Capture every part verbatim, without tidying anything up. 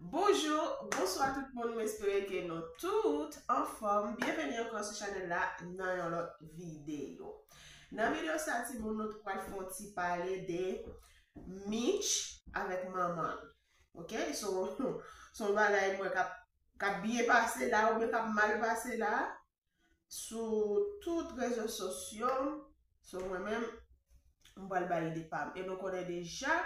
Bonjou, bonswa tout moun, m espere ke nou tout anfòm. Byenveni ankò sou chanèl la nan yon lòt videyo. Nan videyo sa, timoun, nou t pral fè yon ti pale de Mitch avèk manman l. Oke? So, se yon bagay mwen k ap, k ap byen pase la oubyen k ap mal pase la sou tout rezo sosyo. So, mwen menm, m pral bay ide pa m. E nou konnen deja,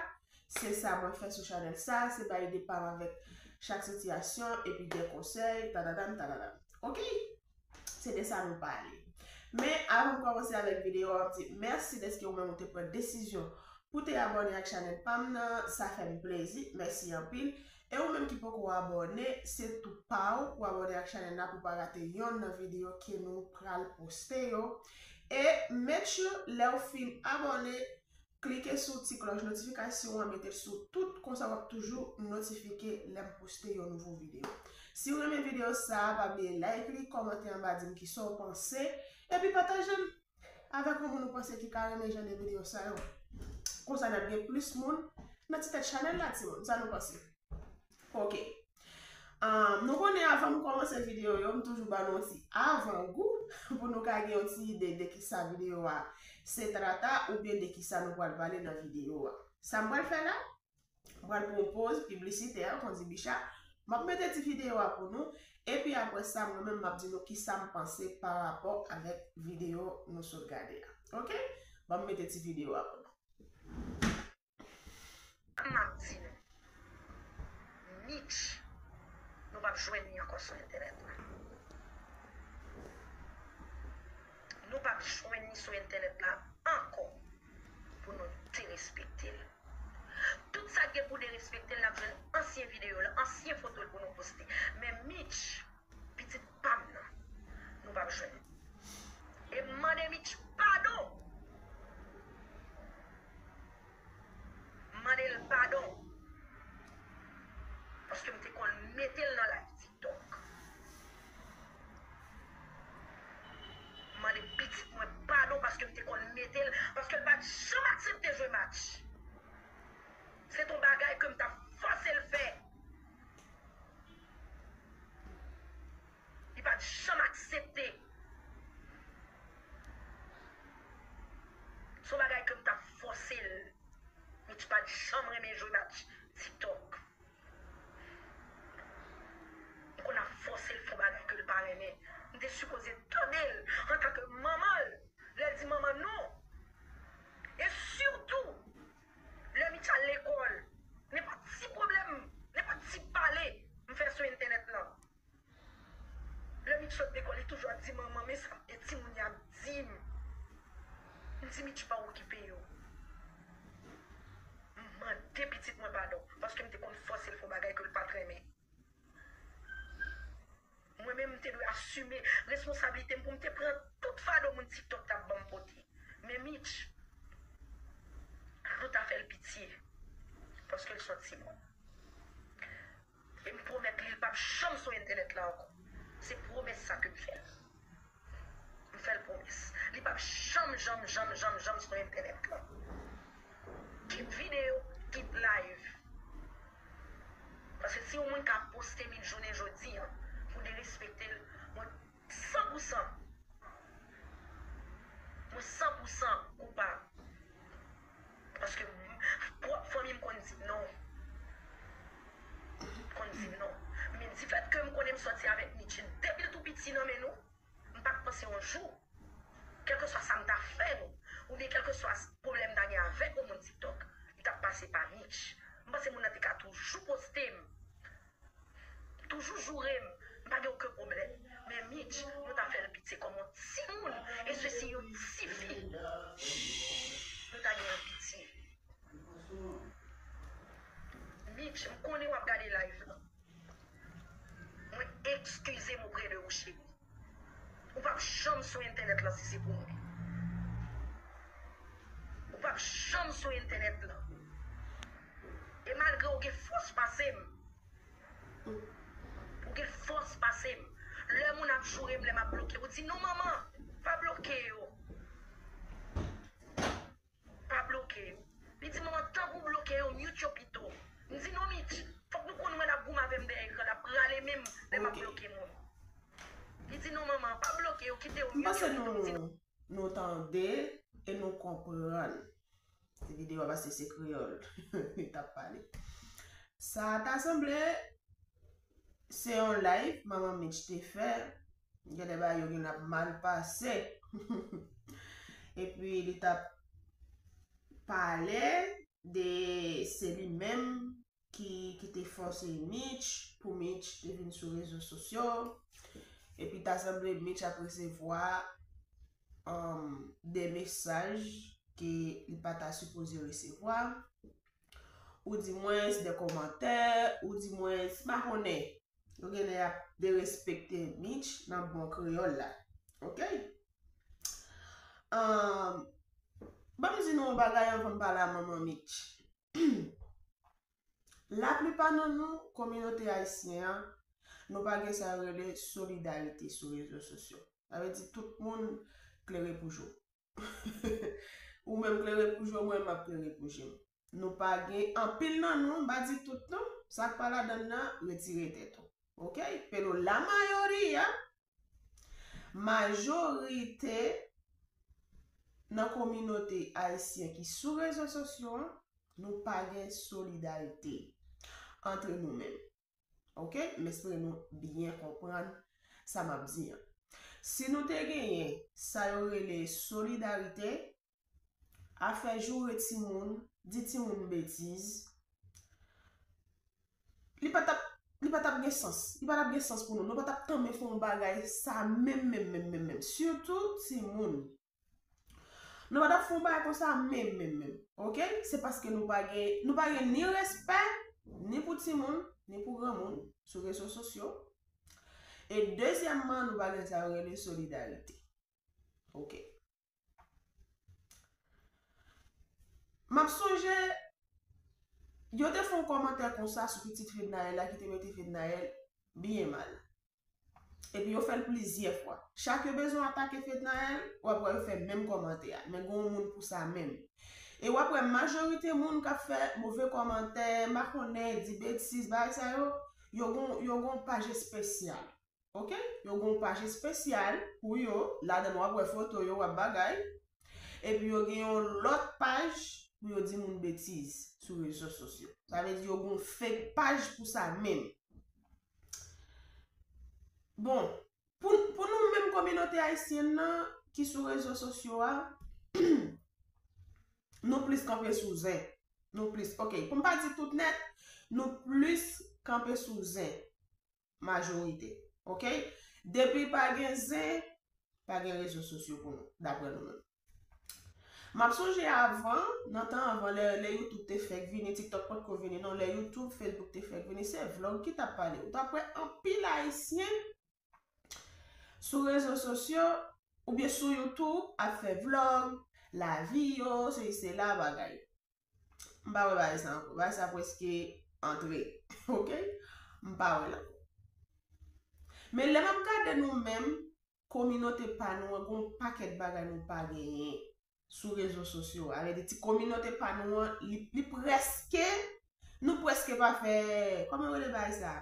se sa mwen fè sou chanèl sa, se bay ide pa m avèk chak sitiyasyon, epi de konsèy, tadadam, tadadam. Oke? Se de sa nou pale. Men, avan m kòmanse avèk videyo a, m di mèsi dèske ou menm ou te pran desizyon pou te abòne ak chanèl pa m nan, sa fè m plezi, mèsi anpil. E ou menm ki poko abòne, se tou pa w pou abòne ak chanèl la pou pa rate yonn nan videyo ke nou pral poste yo. E make sure lè w fin abòne, klike sou ti klòch notifikasyon an, mete l sou tout, konsa w ap toujou notifike lè m poste yon nouvo videyo. Si w renmen videyo sa a, pa bliye like li, kòmante anba, di m kisa w panse, epi pataje l avèk yon moun ou panse ki ka renmen jan de videyo sa yo. Konsa n ap gen plis moun nan ti tèt chanèl la, timoun. Sa nou panse? Oke. Ahn, nou konnen avan m kòmanse videyo yo, m toujou ba nou yon ti avangou pou nou ka gen yon ti ide de kisa videyo a se trata oubyen de kisa nou pral pale nan videyo a. Sa m pral fè la, m pral pran yon poz piblisitè, kon di Bicha. M ap mete ti videyo a pou nou, epi apre sa, mwen menm, m ap di nou kisa m panse pa rapò avèk videyo nou sot gade a. Oke? Ban m mete ti videyo a pou nou. M ap di nou, Mitch, nou p ap jwenn li ankò sou entènèt la. Nou p ap jwenn li sou entènèt la ankò pou nou derespekte l. Tout sa k gen pou derespekte l, n ap jwenn ansyen videyo l, ansyen foto l pou nou poste. Men Mitch, pitit pa m nan, nou p ap jwenn li. E m mande Mitch padon. M mande l padon. Paske m te konn mete l nan live TikTok. M mande pitit mwen padon paske m te konn mete l, paske l pa t janm aksepte jwe match. Se t on bagay ke m t ap fòse l fè. Li pa t janm aksepte. Se yon bagay ke m t ap fòse l. Mitch pa t janm renmen jwe match TikTok. M konn ap fòse l fè yon bagay ke l pa renmen. M te sipoze tande l antanke manman l lè l di manman non. E sitou, lè Mitch al lekòl, nenpòt ti pwoblèm, nenpòt ti pale m fè sou entènèt lan. Lè Mitch sot lekòl, li toujou ap di manman, men sa e timoun y ap di m. M di Mitch pa okipe yo. M mande pitit mwen padon, paske m te konn fòse l fè yon bagay ke l pa t renmen. Mwen menm, m te dwe asime responsablite m pou m te pran tout fado moun TikTok t ap ban m pote. Men Mitch, nou ta fè l pitye, paske l se yon timoun. E m pwomèt li, li p ap janm sou entènèt la ankò. Se pwomès sa ke m fè l. M fè l pwomès. Li p ap janm, janm, janm, janm, janm sou entènèt la. Kit videyo, kit live. Paske si yon moun ka poste Mitch jounen jodi a pou derespekte l, mwen san pou san, mwen san pou san koupab. Paske m, pwòp fanmi m konn di m non. Konn di m non. Men difèt ke m konnen m sòti avèk Mitch depi l tou piti nan men nou, m pa t panse yon jou, kèlkeswa sa m ta fè nou, oubyen kèlkeswa pwoblèm m ta gen avèk yon moun TikTok, li t ap pase pa Mitch. M panse moun nan te ka toujou poste m. Toujou joure m, m pa gen okenn pwoblèm. Men Mitch, nou ta fè l pitye kòm yon timoun, e sesi yon tifi. Nou ta gen yon pitye. Mitch, m konnen w ap gade live lan. Mwen eskize m oprè de ou, cheri. Ou p ap janm sou entènèt lan si se pou mwen. Ou p ap janm sou entènèt lan. E malgre w gen fòs pase m, ou gen fòs pase m. Lè moun ap joure m, lè m ap bloke, ou di, "Non, manman, pa bloke yo. Pa bloke yo." Li di, "Manman, tank ou bloke yo, mute yo pito." M di, "Non, Mitch, fòk nou konn wè n ap goumen avèk M panse nou, nou tande e nou konprann. Se videyo a pase se kreyòl li t ap pale. Sa ta sanble se yon live manman Mitch te fè. Gen de bagay yo gen ap mal pase. Epi li t ap pale de se li menm ki, ki te fòse Mitch, pou Mitch te vin sou rezo sosyo. Epi ta sanble Mitch ap resevwa, um, de mesaj ke li pa ta sipoze resevwa, ou dimwens de kòmantè, ou dimwens, m pa konnen. Yo genlè ap derespekte Mitch nan bon kreyòl la. Oke? Um, ban m di nou yon bagay anvan m pale a manman Mitch. Laplipa nan nou, kominote ayisyen an, nou pa gen sa yo rele solidarite sou rezo sosyo. Sa vle di tout moun klere pou je w. Ou menm klere pou je w, mwen m ap klere pou je m. Nou pa gen, anpil nan nou, m pa di tout non, sa k pa ladann nan, retire tèt ou. Oke? Pero la mayoría, majorite nan kominote ayisyen ki sou rezo sosyo an, nou pa gen solidarite antre nou menm. Oke? M espere nou byen konprann sa m ap di an. Si nou te genyen sa yo rele solidarite, afè joure timoun, di timoun betiz, li pa t ap, li pa t ap gen sans. Li pa t ap gen sans pou nou. Nou pa t ap tanmen fè yon bagay sa menm, menm, menm, menm, menm. Sitou timoun. Nou pa t ap fè yon bagay konsa menm, menm, menm. Oke? Se paske nou pa gen, nou pa gen ni respè, ni pou timoun, ni pou granmoun sou rezo sosyo. E dezyèmman, nou pa gen sa yo rele solidarite. Oke. M ap sonje, yo te fè yon kòmantè konsa sou pitit Fednaelle la ki te mete Fednaelle byen mal. Epi yo fè l plizyè fwa. Chak yo bezwen atake Fednaelle, w ap wè yo fè menm kòmantè a. Men gen yon moun pou sa menm. E w ap wè majorite moun k ap fè move kòmantè, makonnen, di betiz, bagay sa yo, yo gon, yo gon paj espesyal. Oke? Yo gon paj espesyal pou yo, ladan w ap wè foto yo, w ap bagay. Epi yo gen yon lòt paj pou yo di moun betiz sou rezo sosyo. Sa vle di yo gon fake paj pou sa menm. Bon, pou, pou nou menm kominote ayisyèn nan ki sou rezo sosyo a, nou plis kanpe sou zen. Nou plis, oke, pou m pa di tout nèt, nou plis kanpe sou zen. Majorite. Oke? Depi pa gen zen, pa gen rezo sosyo pou nou, daprè nou menm. M ap sonje avan, nan tan avan, lè, lè YouTube te fèk vini, TikTok potko vini, non, lè YouTube, Facebook te fèk vini, se vlog ki t ap pale. Ou t ap wè anpil ayisyen sou rezo sosyo, oubyen sou YouTube, ap fè vlog, lavi yo, sesi sela, bagay. M pa wè bagay sa ankò. Bagay sa prèske antre. Oke? M pa wè l ankò. Men lè m ap gade nou menm, kominote pa nou an, gen yon pakèt bagay nou pa genyen sou rezo sosyo. Sa vle di ti kominote pa nou an, li, li prèske, nou prèske pa fè, kòman yo rele bagay sa?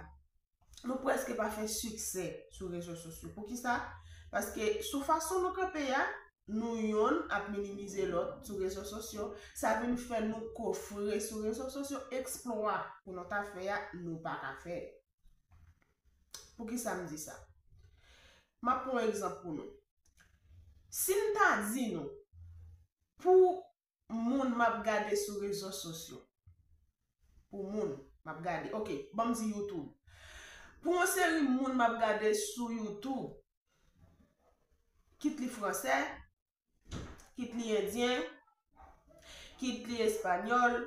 Nou prèske pa fè siksè sou rezo sosyo. Poukisa? Paske sou fason nou kanpe a, nou yonn ap minimize lòt sou rezo sosyo. Sa vin fè nou kofre sou rezo sosyo. Eksplwa pou nou ta fè a, nou pa ka fè. Poukisa m di sa? M ap pran yon egzanp pou nou. Si m ta di nou, pou moun m ap gade sou rezo sosyo, pou moun m ap gade, oke, ban m di YouTube. Pou yon seri moun m ap gade sou YouTube, kit li fransè, kit li endyen, kit li espanyòl,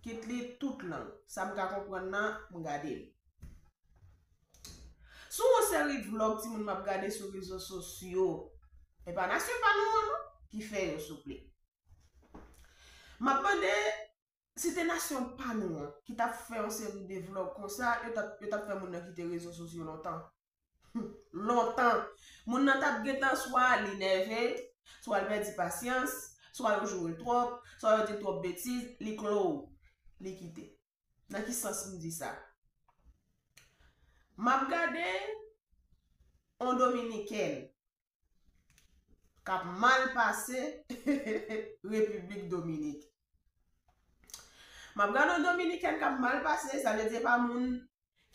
kit li tout lang. Sa m ka konprann nan, m gade l. Sou yon seri vlog timoun m ap gade sou rezo sosyo, e pa nasyon pa nou an non ki fè yo, souple. M ap mande si te nasyon pa nou an ki t ap fè yon seri de vlog konsa, yo t ap, yo t ap fè moun nan kite rezo sosyo lontan. Lontan. Moun nan t ap gentan swa li nève, swa l pèdi pasyans, swa yo joure l twòp, swa yo di l twòp betiz, li close, li kite. Nan ki sans m di sa? M ap gade yon dominikèn. k ap mal pase Repiblik Dominik. M ap gade yon Dominikèn k ap mal pase, sa vle di se pa moun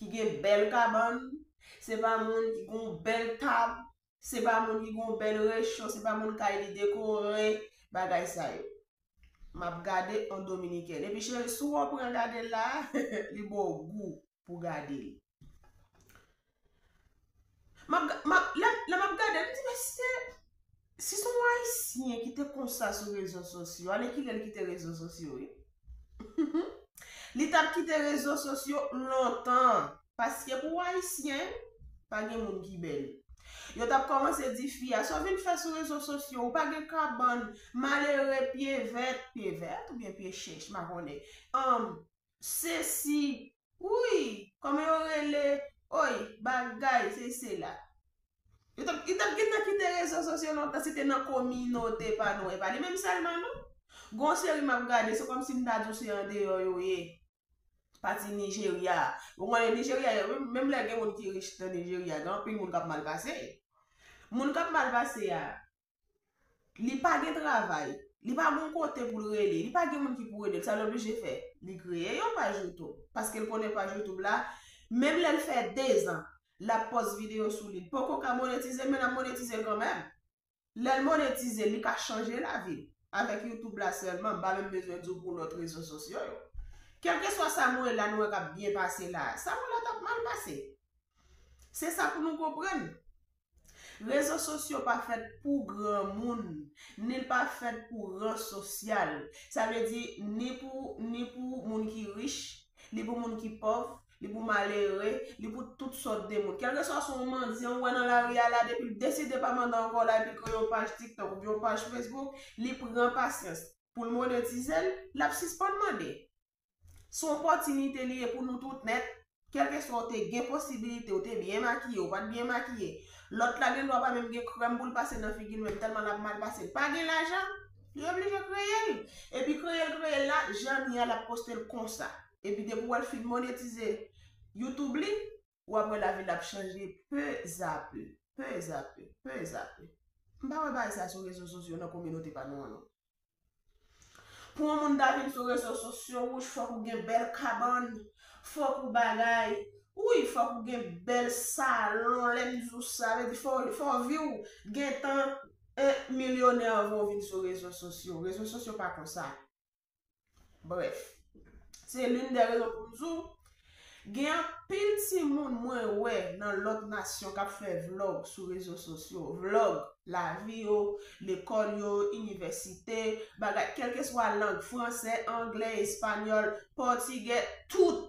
ki gen bèl kabann, se pa moun ki gen yon bèl tab, se pa moun ki gen yon bèl recho, se pa moun kay li dekore, bagay sa yo. M ap gade yon Dominikèn. Epi cheri, si w pran gade l la, li ba w gou pou gade l. M ap ga- m ap- lè, lè m ap gade l, m di, men si se, si se yon Ayisyen ki te konsa sou rezo sosyo, ale kilè l kite rezo sosyo, wi. Li t ap kite rezo sosyo lontan. Paske pou Ayisyen, pa gen moun ki bèl. Yo t ap kòmanse di fi a, sa w vin fè sou rezo sosyo, ou pa gen kabann, malere, pye vèt, pye vèt oubyen pye chèch, m pa konnen. Anm, sesi, wi, kòman yo rele, oy, bagay, se, se la. Yo t ap, yo t ap gentan kite rezo sosyo lontan si te nan kominote pa nou. E pa li menm sèlman, non. Gon seri m ap gade, se kòmsi m ta di w se andeyò yo ye. Pati Nijerya. Ou konnen Nijerya, yo, menm, menm lè gen moun ki rich nan Nijerya, gen anpil moun k ap mal pase. Moun k ap mal pase a, li pa gen travay, li pa gen kote pou l rele, li pa gen moun ki pou ede l. Sa l oblije fè? Li kreye yon paj YouTube. Paske l konnen paj YouTube la, menm lè l fè dezan, l ap pòs videyo sou li. L poko ka monetize l, men l ap monetize l kanmenm. Lè l monetize, li ka chanje lavi l. Avèk YouTube la sèlman, m pa menm bezwen di w pou lòt rezo sosyo yo. Kèlkeswa sa nou ye la, nou wè k ap byen pase la. Sa nou la t ap mal pase. Se sa pou nou konprann. Rezo sosyo pa fèt pou granmoun, ni l pa fèt pou ran sosyal. Sa vle di, ni pou, ni pou moun ki rich, li pou moun ki pòv, li pou malere, li pou tout sòt de moun. Kèlkeswa se yon mandyan ou wè nan lari a la, depi l deside pa mande ankò la, epi l kreye yon paj TikTok oubyen yon paj Facebook, li pran pasyans. Pou l monetize l, l ap sispann mande. Se yon opòtinite li ye pou nou tout nèt. Kèlkeswa w te gen posibilite, w te byen makiye, w pa t byen makiye. Lòt la gen dwa pa menm gen krèm pou l pase nan figi l, menm tèlman l ap mal pase. L pa gen lajan, li oblije kreye l. Epi kreye l, kreye l la, jan l ye a, l ap poste l konsa. Epi depi w wè l fin monetize YouTube li, w ap wè lavi l ap chanje pezapè, pezapè, pezapè. M pa wè bagay sa sou rezo sosyo nan kominote pa nou an, non. Pou yon moun ta vin sou rezo sosyo, wouch, fòk ou gen bèl kabann, fòk ou bagay, wi, fòk ou gen bèl salon, lè m di w sa, vle di fò, fò vi w gentan, eh, milyonè anvan w vin sou rezo sosyo. Rezo sosyo pa konsa. Brèf, se l'une des raisons pou m di w, gen anpil timoun mwen wè nan lòt nasyon k ap fè vlòg sou rezo sosyo. Vlòg lavi yo, lekòl yo, inivèsite, bagay, kèlkeswa lang, fransè, anglè, espanyòl, pòtigè, tout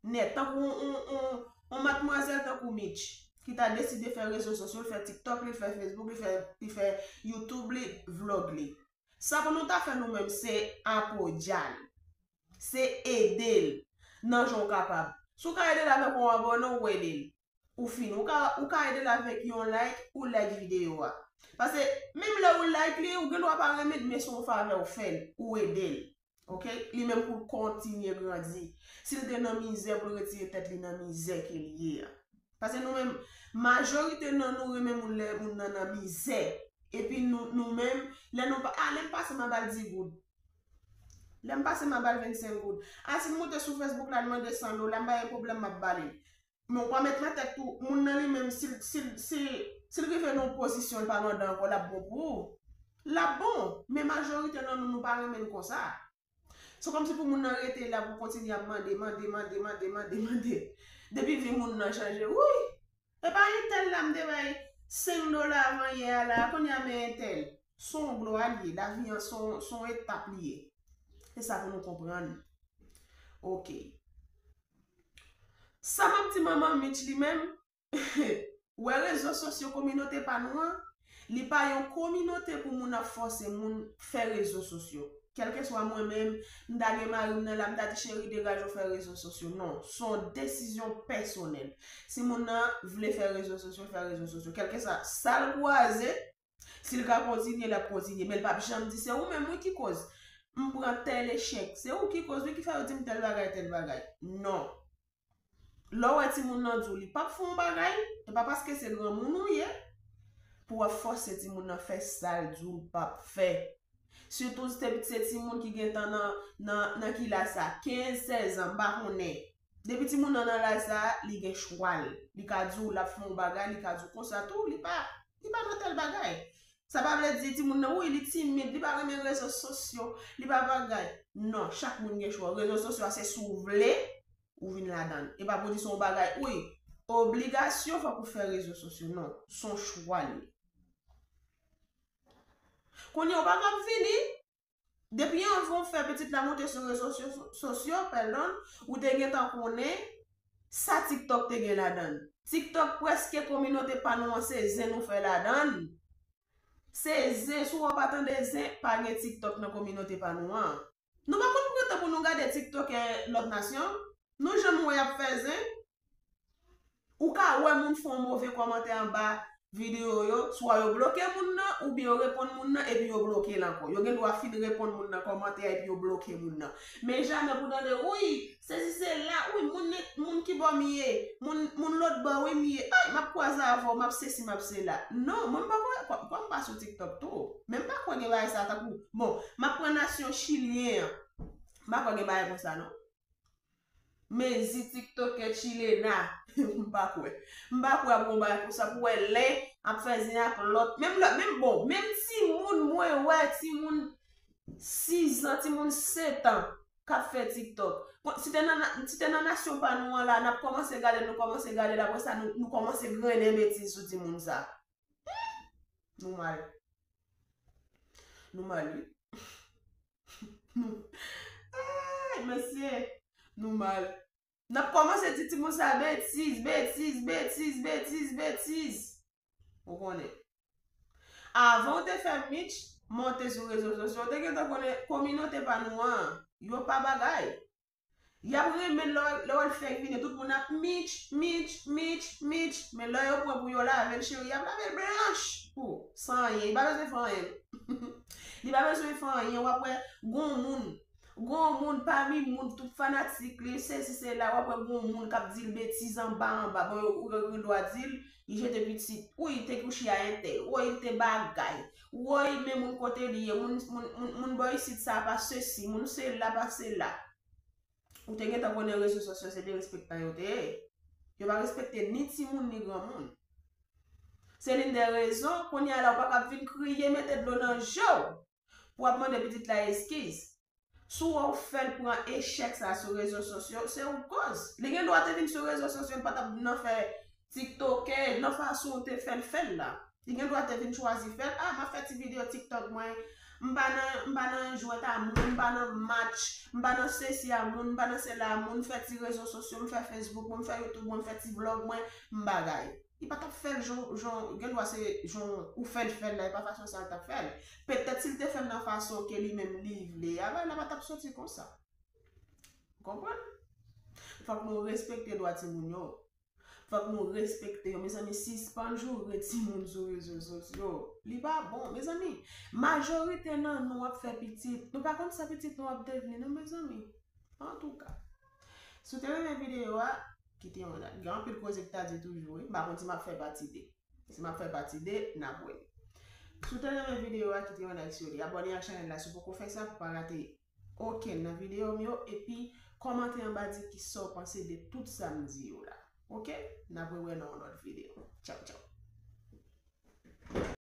nèt. Tankou on, on, on, on matmwazèl tankou Mitch, ki ta deside fè rezo sosyo, li fè TikTok li, li fè Facebook li, li fè, li fè YouTube li, vlòg li. Sa pou nou ta fè nou menm, se apodyal. Se ede l nan jan w kapab. Si w ka ede l avèk yon abòne, ou ede l. Ou fini. Ou ka, ou ka ede l avèk yon like, ou like videyo a. Paske menm lè ou like li, ou gen dwa pa renmen l, men se yon favè ou fè l, ou ede l. Oke? Li menm pou l kontinye grandi. Si l te nan mizè, pou l retire tèt li nan mizè ke li ye a. Paske nou menm, majorite nan nou renmen moun lè moun nan nan mizè. Epi nou, nou menm, lè nou pa, ah, lè m pase m a ba l dis goud. Lè m pase m a ba l vennsenk goud. Ah, si m moute sou Facebook la, l mande san dola, m pa gen pwoblèm, m ap ba li. Men w pa met nan tèt tou, moun nan li menm, si l, si l, si, si l rive nan yon pozisyon, l pa mande ankò, l ap bon pou ou. L ap bon, men majorite nan nou, nou pa renmen l konsa. Se kòmsi pou moun nan rete la pou kontinye ap mande, mande, mande, mande, mande, mande. Depi vi moun nan chanje, wouy! E pa entèl la m te bay senk dola avan yè a la, kounye a men entèl. Se yon glwa li ye, lavi an se yon, se yon etap li ye. Se sa pou nou konprann. Oke. Sa m ap di manman Mitch li menm, wè rezo sosyo kominote pa nou an, li pa yon kominote pou moun ap fòse moun fè rezo sosyo. Kèlkeswa mwen menm, m ta gen mari m nan la, m ta di cheri degaje w fè rezo sosyo. Non, se yon desizyon pèsonèl. Si moun nan vle fè rezo sosyo, l fè rezo sosyo. Kèlkeswa sa l kwaze, si l ka kontinye, l ap kontinye. Men l p ap janm di se ou menm wi ki koz m pran tèl echèk. Se ou ki koz wi ki fè yo di m tèl bagay, tèl bagay. Non. Lè w wè timoun nan di w li p ap fè yon bagay, e pa paske se granmoun ou ye, pou w ap fòse timoun nan fè sa l di w l p ap fè. Sitou se, se timoun ki gentan nan, nan, nan ki laj sa, kenz, sèz an, m pa konnen. Depi timoun nan nan laj sa, li gen chwa l. Li ka di w l ap fè yon bagay, li ka di w konsa tou, li pa, li pa nan tèl bagay. Sa pa vle di timoun nan, wi, li timid, li pa renmen rezo sosyo, li pa bagay. Non, chak moun gen chwa. Rezo sosyo a se si w vle, ou vin ladan l. E pa pou di se yon bagay, wi, obligasyon fòk ou fè rezo sosyo. Non, se yon chwa li. Kounye a, ou pa kab vini, depi anvan w fè pitit la monte sou rezo sosyo, sosyo, pardon, ou te gentan konnen sa TikTok te gen ladan l. TikTok prèske kominote pa nou an se zen nou fè ladan l. Se zen, si w pa tande zen, pa gen TikTok nan kominote pa nou an. Nou pa konn pran tan pou nou gade TikTok lòt nasyon. Nou janm wè y ap fè zen? Ou ka wè moun fè yon move kòmantè anba videyo yo, swa yo bloke moun nan, oubyen yo reponn moun nan, epi yo bloke l ankò. Yo gen dwa fin reponn moun nan kòmantè a, epi yo bloke moun nan. Men jamè pou tande, wi, sesi sela, wi, moun, moun ki bò m ye, moun, moun lòt bò wi m ye, ay, m ap kwaze avè w, m ap sesi, m ap sela. Non, mwen m pa kwè, kwa, kwa m pa sou TikTok tou. Men m pa kwè gen bagay sa tankou, bon, m ap pran nasyon chilyen an. M pa kwè gen bagay konsa, non. Mezi tiktokè chilena. M pa kwè. M pa kwè ap gon bagay konsa pou wè len ap fè zen ak lòt. Menm lòt, menm bon, menm timoun mwen wè, timoun sis an, timoun sèt an k ap fè TikTok. Bon, si te nan, si te nan nasyon pa nou an la, n ap kòmanse gade l, nou kòmanse gade l, apre sa, nou, nou kòmanse grennen betiz sou timoun sa. Nou mal. Nou mal, wi. Nou, ay, mesye, nou mal. N ap kòmanse di timoun sa betiz, betiz, betiz, betiz, betiz. Ou konnen. Avan w te fè Mitch monte sou rezo sosyo, w te gentan konnen kominote pa nou an, yo pa bagay. Y ap renmen lè, lè w al fèk vini, tout moun ap Mitch, Mitch, Mitch, Mitch. Men lè yo pran pou yo lave l, cheri, y ap lave l blanch pou, san anyen. Li pa bezwen fè anyen. Li pa bezwen fè anyen. W ap wè gon moun, gon moun pami moun, tout fanatik li, sesi, sela, w ap wè gon moun k ap di l betiz anba, anba. Bon, yo, ou gen dwa di l, li jete pitit. Wi, li te kouche a entèl. Wi, li te bagay. Woy, men moun kote li ye, moun, moun, moun, moun bò isit sa pa sesi, moun sela pa sela. Ou te gentan konnen rezo sosyo se derespektan yo te ye. Yo pa respekte ni timoun ni granmoun. Se l'une des raisons, kounye a la ou pa kab vin kriye, mete dlo nan je w pou w ap mande pitit la eskiz. Si w wè w fè l pran echèk sa sou rezo sosyo, se ou k koz. Li gen dwa te vin sou rezo sosyo, li pa t ap nan fè tiktokè, nan fason w te fè l fè l la. Li gen dwa te vin chwazi fè l, ah, m ap fè ti videyo TikTok mwen, m pa nan, m pa nan jwèt a moun, m pa nan match, m pa nan sesi a moun, m pa nan sela a moun, m fè ti rezo sosyo, m fè Facebook mwen, m fè YouTube mwen, m fè ti vlog mwen, m bagay. Li pa t ap fè l jan, jan, gen dwa se jan ou fè l fè l la, e pa fason sa l t ap fè l. Petèt si l te fè l nan fason ke li menm li vle a, bagay la pa t ap soti konsa. Ou konprann? Fòk nou respekte dwa timoun yo. Fòk nou respekte yo. Mezanmi, sispann joure timoun sou rezo sosyo. Li pa bon. Mezanmi, majorite nan nou ap fè pitit. Nou pa konn sa pitit nou ap devni, non, mezanmi. Antouka, si w te renmen videyo a, kite yon like. Gen anpil koze ki ta di toujou, wi. M pa konn si m ap fè pati de. Si m ap fè pati de, n ap wè. Si w te renmen videyo a, kite yon like sou li. Abòne ak chanèl la si w poko fè sa pou w pa rate okenn nan videyo m yo. Epi, kòmante anba, di kisa w panse de tout sa m di yo la. Oke? N ap rewè nan yon lòt videyo. Tchaw, tchaw.